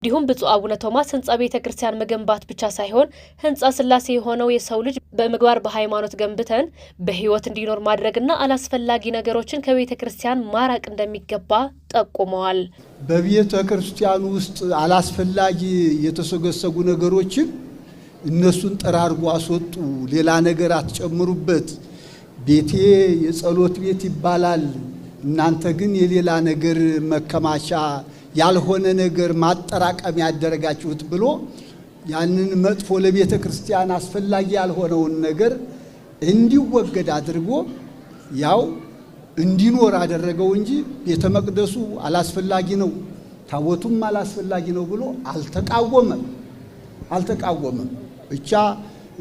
እንዲሁም ብፁዕ አቡነ ቶማስ ህንጻ ቤተ ክርስቲያን መገንባት ብቻ ሳይሆን ህንጻ ስላሴ የሆነው የሰው ልጅ በምግባር በሃይማኖት ገንብተን በህይወት እንዲኖር ማድረግና አላስፈላጊ ነገሮችን ከቤተ ክርስቲያን ማራቅ እንደሚገባ ጠቁመዋል። በቤተ ክርስቲያን ውስጥ አላስፈላጊ የተሰገሰጉ ነገሮችን እነሱን ጠራርጎ አስወጡ፣ ሌላ ነገር አትጨምሩበት። ቤቴ የጸሎት ቤት ይባላል፣ እናንተ ግን የሌላ ነገር መከማቻ፣ ያልሆነ ነገር ማጠራቀሚያ ያደረጋችሁት ብሎ ያንን መጥፎ ለቤተ ክርስቲያን አስፈላጊ ያልሆነውን ነገር እንዲወገድ አድርጎ ያው እንዲኖር አደረገው እንጂ ቤተ መቅደሱ አላስፈላጊ ነው፣ ታቦቱም አላስፈላጊ ነው ብሎ አልተቃወመም አልተቃወመም። ብቻ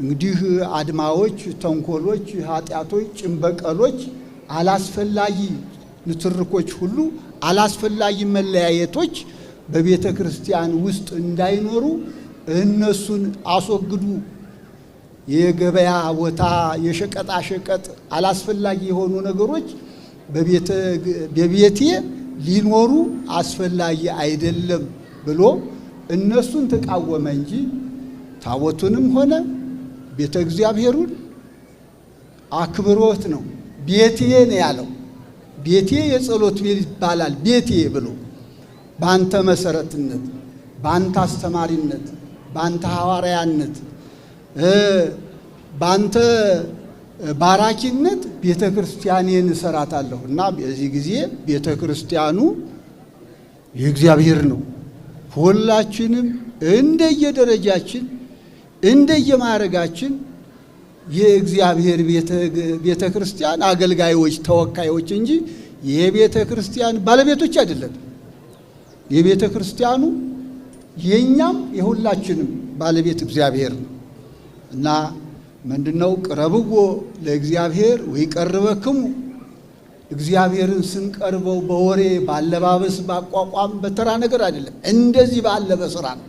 እንግዲህ አድማዎች፣ ተንኮሎች፣ ኃጢአቶች፣ ጭንበቀሎች፣ አላስፈላጊ ንትርኮች ሁሉ፣ አላስፈላጊ መለያየቶች በቤተ ክርስቲያን ውስጥ እንዳይኖሩ እነሱን አስወግዱ። የገበያ ቦታ፣ የሸቀጣ ሸቀጥ፣ አላስፈላጊ የሆኑ ነገሮች በቤቴ ሊኖሩ አስፈላጊ አይደለም ብሎ እነሱን ተቃወመ እንጂ ታቦቱንም ሆነ ቤተ እግዚአብሔሩን አክብሮት ነው። ቤቴ ነው ያለው። ቤቴ የጸሎት ቤት ይባላል። ቤቴ ብሎ በአንተ መሰረትነት፣ በአንተ አስተማሪነት፣ በአንተ ሐዋርያነት፣ በአንተ ባራኪነት ቤተ ክርስቲያኔን እሰራታለሁ እና በዚህ ጊዜ ቤተ ክርስቲያኑ የእግዚአብሔር ነው። ሁላችንም እንደየደረጃችን እንደየማዕረጋችን የእግዚአብሔር ቤተ ክርስቲያን አገልጋዮች፣ ተወካዮች እንጂ የቤተ ክርስቲያን ባለቤቶች አይደለም። የቤተ ክርስቲያኑ የእኛም የሁላችንም ባለቤት እግዚአብሔር ነው እና ምንድነው? ቅረብዎ ለእግዚአብሔር ወይቀርበክሙ። እግዚአብሔርን ስንቀርበው በወሬ፣ ባለባበስ፣ ባቋቋም፣ በተራ ነገር አይደለም። እንደዚህ ባለ በስራ ነው።